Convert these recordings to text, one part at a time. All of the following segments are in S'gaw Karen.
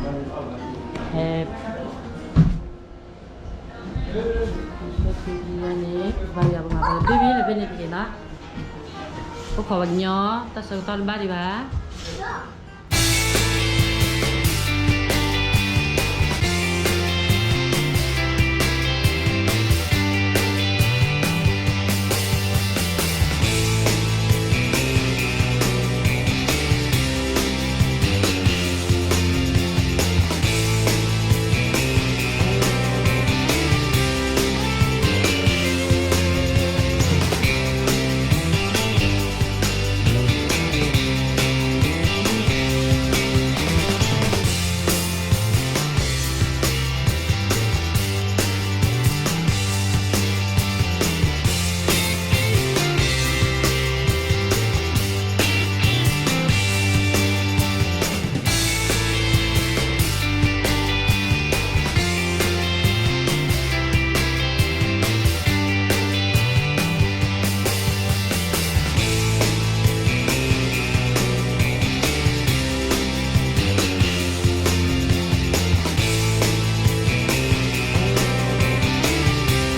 Happy birthday န့ၣ် ပဘါယွၤပမၤပဘ့ၣ်ဘ့ၣ်လၢဖဲန့ၣ်တက့ၢ်နီၤ, အိၣ်ခိးပှၤကညီ တၢ်ဆၢကတီၢ်တဘၣ်ဒံးဘၣ်.အိၣ် အသးတတုၤ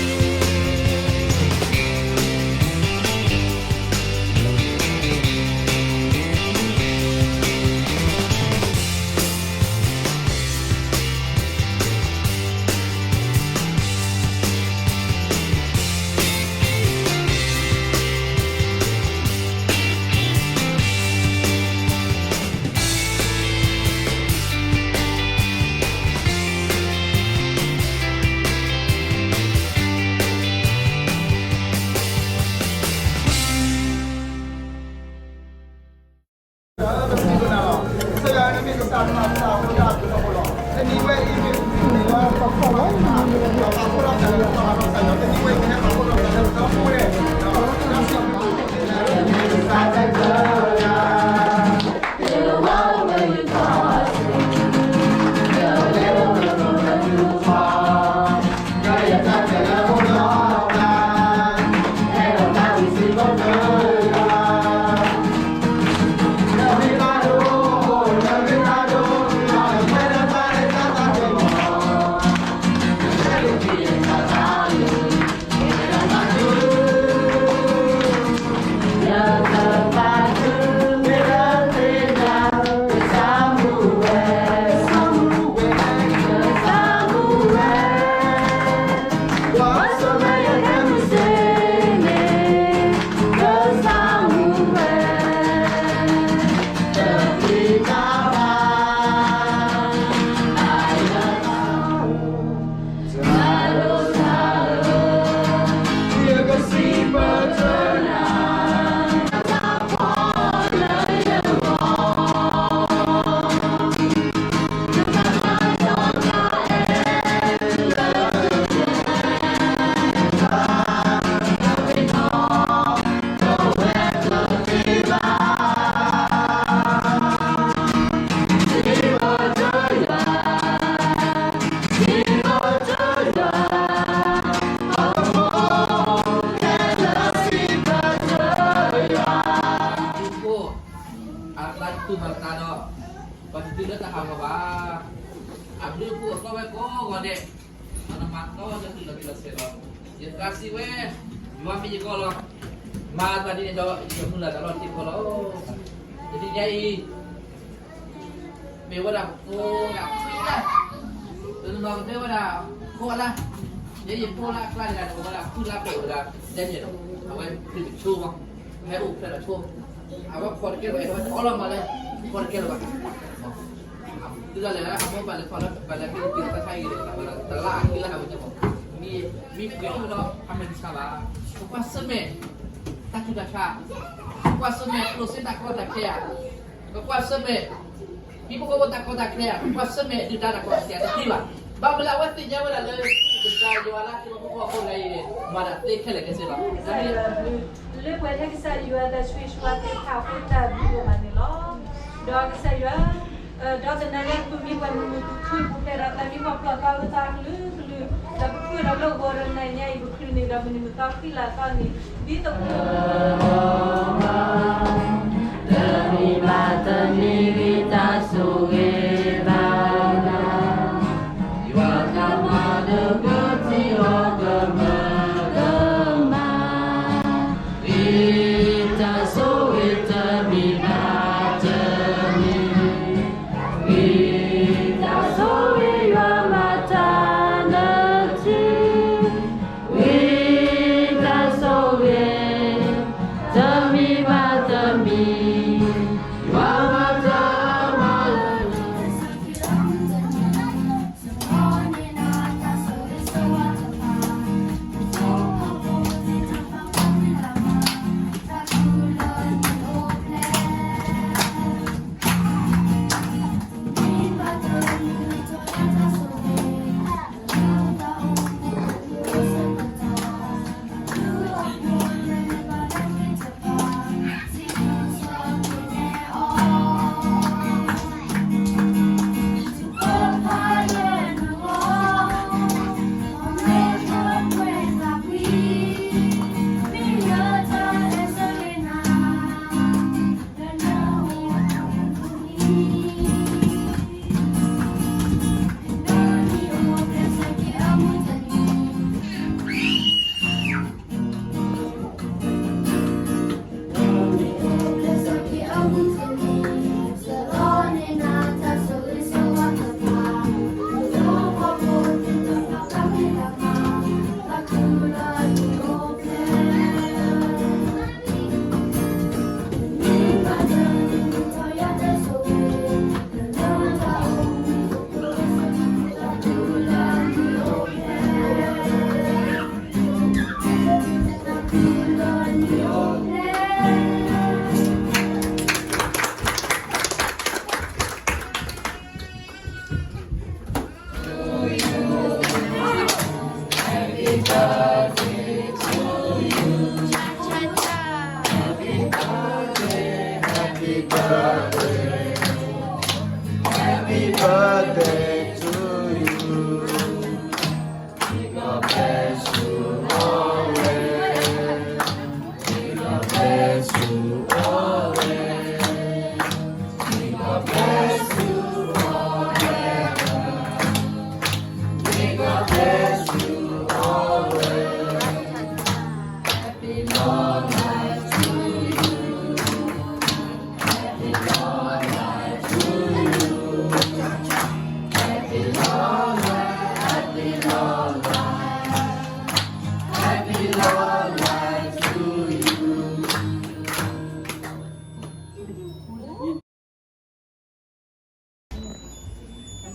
မၤသးဒီး ပှၤတတုၤလၢတၢ်ဟးဂီၤဘၣ်. အဘျုးအဖှိၣ်အသီဝဲကိးဂီၤဒဲး, အနမၤသီတတုၤလီၤတံၢ်လီၤဆဲးလီၤ. ယသးစံးဝဲ, ယွၤမ့ၢ်ယဂီၢ်လီၤ. မၤသးဒ်န့ၣ်ဒီး ယကမုၢ်လၢ်တၢ်လီၢ်တံၢ်ဃီလီၤ. တနံၤညါအံၤ မ့ၢ်ဝဲဒၣ်ပကိးဒၣ်ဖုလါ, တနီၤကတဲဝဲဒၣ် ကိးလါ, ယဲယကိးလါအကျါန့ၣ် အဝဲဒၣ်ဖုလါပှဲၤဝဲဒၣ် ဒဲန့ၣ်ဒီး အဝဲဖုတဆိဘၣ်, ဟဲအိၣ်ဖျဲၣ်ဒီးဆိ, အဝဲဖီၣ်တကဲလၢၤဘၣ်, အဝဲတအီလီၤမးလၢ ဖီၣ်တကဲလၢၤဘၣ်. တုၤဒၣ်လဲာ်လၢအမိၢ်ပၢ်လဲၤဖီၣ်လၢ ပလဲၤက့ၤတၢ်ခါအံၤဒီး တလါအက့လၢဟးဝဲန့ၣ်မး, မ့ၢ်ပှဲၤအိၣ်ဒီးအမဲာ်တဆှးဘၣ်. ပကွၢ်ဆၢၣ်မဲာ် တၢ်ဆူးတၢ်ဆါ, ပကွၢ်ဆၢၣ်မဲာ်ကျိၣ်စ့တၢ်ကီတၢ်ခဲဧါ, ပကွၢ်ဆၢၣ်မဲာ် ဟံၣ်ဖိဃီဖိတၢ်ကီတၢ်ခဲဧါ, ပကွၢ်ဆၢၣ်မဲာ်ဒုၣ်ဒါတၢ်ကီတၢ်ခဲတသ့ဘၣ်. ဘၣ်မနုၤလၢအဝဲသ့ၣ်ညါဝဲဒၣ်လၢ ကစၢ်ယွၤလၢဟံၣ်ဖိဃီဖိအဃိန့ၣ် မၤတၢ်သ့ခဲလၢာ်ခဲဆ့လီၤ. လၢပှဲၤထဲကစၢ်ယွၤအတၢ်ဆိၣ်ဂ့ၤဆိၣ်ဝါသ့ၣ်တဖၣ်အဃိ တၢ်ဘျုးဒိၣ်မးန့ၣ်လီၤ. ဒီးကစၢ်ယွၤ ဒီးသနာ်က့ ပမ့ၢ်ပှၤမုာ်မုာ်ခုၣ်ခုၣ် ပူၤဖျဲးဒီးသးမံပှၤဖျီၣ်သးအုးသးကလုာ်ကလုာ်, ဒီးပဃုာ်ဒီးလၢဂီၤဒီးနံၤညါအံၤ ပချုးန့ၣ်ဒီးမုၢ်နံၤမုၢ်သီဃံလၤသီန့ၣ် ဒ်သိး တမံၤဘၣ်တမံၤဂ့ၤ တၢ်ဆိၣ်ဂ့ၤ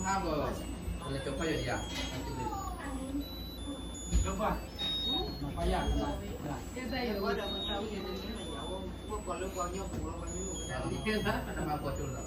အါဘၣ်, ပလဲၤကၠီၤဖီယီၤဒံးဧါ, နမၤကီၢ်ကၠိလီၤ,